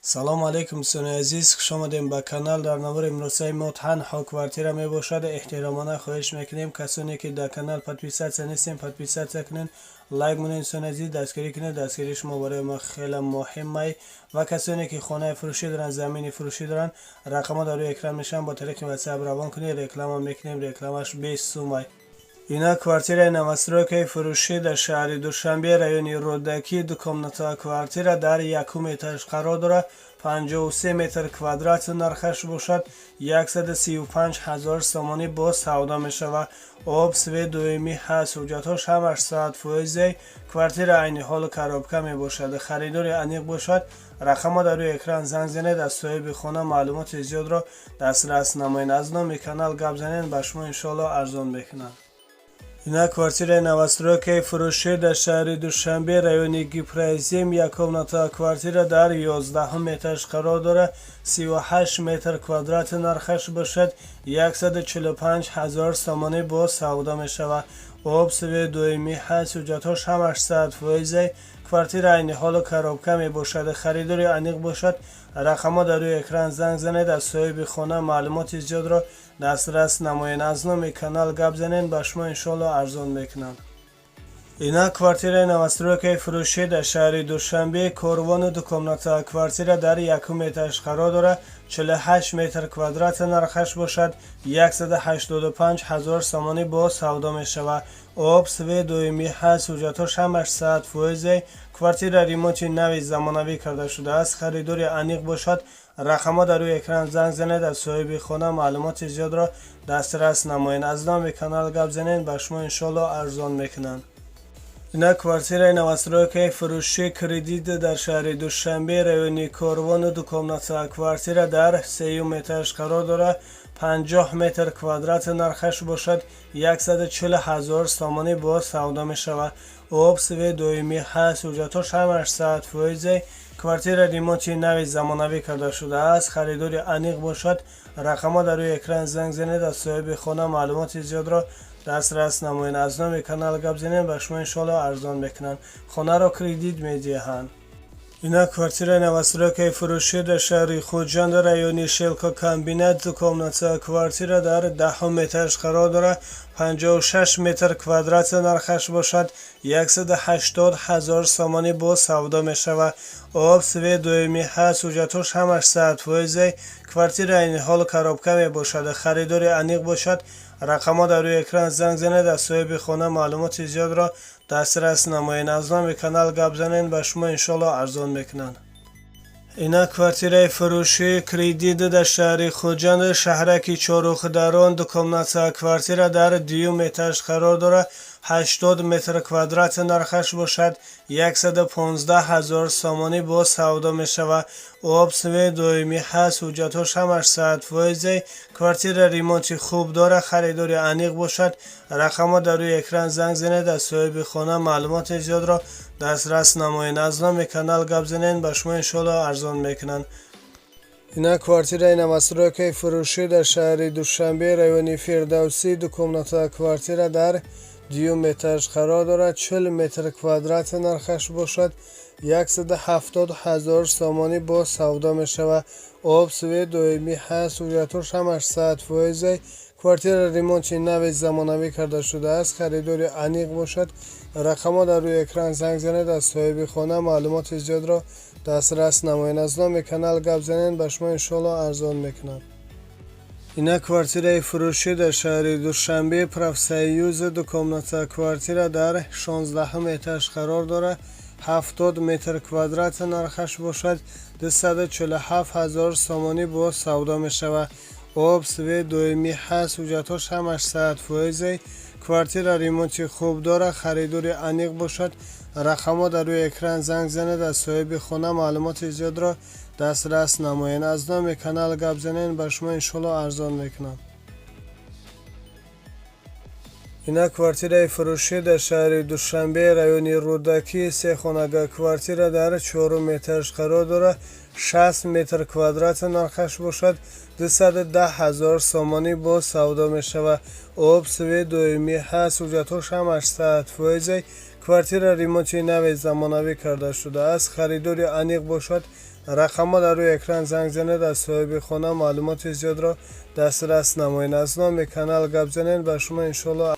Салому алейкум, дӯстони азиз, хуш омадем ба канал. Дар навори имрӯзаи мо танҳо квартира мебошад. Эҳтиромона хоҳиш мекунем, касоне ки дар канал подписаться нестем, подписаться кунед, лайк монед. Дӯстони азиз, дастгирӣ кунед, дастгирии шумо барои мо хеле муҳимай. Ва касоне ки хонаи фурӯшӣ доранд, замини фурӯшӣ доранд, рақамҳо дар рӯи экран мешаванд, бо тариқи WhatsApp равон кунед, реклама мекунем, рекламаш 20 сумай. Ина квартираи новостройкаи фурӯшӣ дар шаҳри Душанбе, райони Рӯдакӣ, ду комната квартира дар якум этаж қарор дорад, 53 метр квадрат, нархаш бошад 135 ҳазор сомонӣ боз савдо мешавад. Об, свет доимӣ ҳаст, ҳуҷҷатҳош ҳамаш 100%. Квартира айни ҳол коробка мебошад. Харидори аниқ бошад, рақамҳо дар рӯи экран, занг занед, аз соҳиби хона маълумоти зиёдро дастрас намоед. Аз номи канал гап занед, ба шумо иншоалло арзон мекунанд. Ина квартираи новостройкаи фурӯшӣ дар шаҳри Душанбе, райони Гипрозем, як комната квартира дар 11-ум этаж қарор дорад, 38 метр квадрат, нархаш бошад 145 ҳазор сомонӣ боз савдо мешавад. Об, свет доимӣ ҳаст, ҳуҷҷатҳош ҳамаш 100%. Квартира айни ҳолу коробка мебошад. Харидори аниқ бошад, рақамҳо дар рӯи экран, занг занед, аз соҳиби хона маълумоти зиёдро дастрас намоед. Аз номи канал гап занед, ба шумо иншоалло арзон мекунанд. Ина квартираи новостройкаи фурӯшӣ дар шаҳри Душанбе, Корвону, ду комната квартира дар якум этаж қарор дорад, 48 метр квадрат, нархаш бошад 185 ҳазор сомонӣ боз савдо мешавад. Об, свет доимӣ ҳаст, ҳуҷҷатҳош ҳамаш 100%. Квартира ремонти нави замонавӣ карда шудааст. Харидори аниқ бошад, рақамҳо дар рӯи экран, занг занед, аз соҳиби хона маълумоти зиёдро дастрас намоед. Аз номи канал гап занед, ба шумо иншоалло арзон мекунанд. Ина квартираи новостройкаи фурӯши кредит дар шаҳри Душанбе, райони Корвону, ду комната квартира дар сеюм этаж қарор дорад, 50 метр квадрат, нархаш бошад 140 ҳазор сомонӣ боз савдо мешавад. Об, свет доимӣ ҳаст, ҳуҷҷатҳош ҳамаш 100%. Квартира ремонти нави замонавӣ карда шудааст. Харидори аниқ бошад, рақамҳо дар рӯи экран, занг занед, аз соҳиби хона маълумоти зиёдро дастрас намоед. Аз номи канал гап занед, ба шумо иншоалло арзон мекунанд, хонаро кредит медиҳанд. Ина квартираи новостройкаи фурӯшӣ дар шаҳри Хуҷанд, райони Шелкокомбинат, ду комната квартира дар 10-ум этаж қарор дорад, 56 метр квадрат, нархаш бошад 180 ҳазор сомонӣ боз савдо мешавад. Об, свет доимӣ ҳаст, ҳуҷҷатҳош ҳамаш 100%. Квартира айни ҳол коробка мебошад. Харидори аниқ бошад, рақамҳо дар рӯи экран, занг занед, аз соҳиби хона маълумоти зиёдро дастрас намоед. Аз номи канал гап занед, ба шумо иншоалло арзон мекунанд. Ина квартираи фурӯшии кредит дар шаҳри Хуҷанд, шаҳраки Чорухдарон, ду комната квартира дар дуюм этаж қарор дорад, 80 метр квадрат, нархаш бошад 115 ҳазор сомонӣ боз савдо мешавад. Об, свет доимӣ ҳаст, ҳуҷҷатҳош ҳамаш 100%. Квартира ремонти хуб дорад. Харидори аниқ бошад, рақамҳо дар рӯи экран, занг занед, аз соҳиби хона маълумоти зиёдро дастрас намоед. Аз номи канал гап занед, ба шумо иншоалло арзон мекунанд. Ина квартираи новостройкаи фурӯшӣ дар шаҳри Душанбе, райони Фирдавсӣ, ду комната квартира дар дуюм этаж қарор дорад, 40 метр квадрат, нархаш бошад 170 ҳазор сомонӣ боз савдо мешавад. Об, свет доимӣ ҳаст, ҳуҷҷатҳош ҳамаш 100%. Квартира ремонти нави замонавӣ карда шудааст. Харидори аниқ бошад, рақамҳо дар рӯи экран, занг занед, аз соҳиби хона маълумоти зиёдро дастрас намоед. Аз номи канал гап занед, ба шумо иншоалло арзон мекунанд. Ина квартираи фурӯшӣ дар шаҳри Душанбе, Профсоюз, ду комната квартира дар 16-ум этаж қарор дорад, 70 метр квадрат, нархаш бошад 247 ҳазор сомонӣ боз савдо мешавад. Об, свет доимӣ ҳаст, ҳуҷҷатҳош ҳамаш 100%. Квартира ремонти хуб дорад. Харидори аниқ бошад, рақамҳо дар рӯи экран, занг занед, аз соҳиби хона маълумоти зиёдро дастрас намоед. Аз номи канал гап занед, ба шумо иншоалло арзон мекунанд. Ина квартираи фурӯшӣ дар шаҳри Душанбе, райони Рӯдакӣ, се хонага квартира дар чорум этаж қарор дорад, 60 метр квадрат, нархаш бошад 210 ҳазор сомонӣ боз савдо мешавад. Об, свет доимӣ ҳаст, ҳуҷҷатҳош ҳамаш 100%. Квартира ремонти нави замонавӣ карда шудааст. Харидори аниқ бошад. Рақамҳо дар рӯи экран, занг занед, аз соҳиби хона маълумоти зиёдро дастрас намоед. Аз номи канал гап занед, ба шумо иншоалло.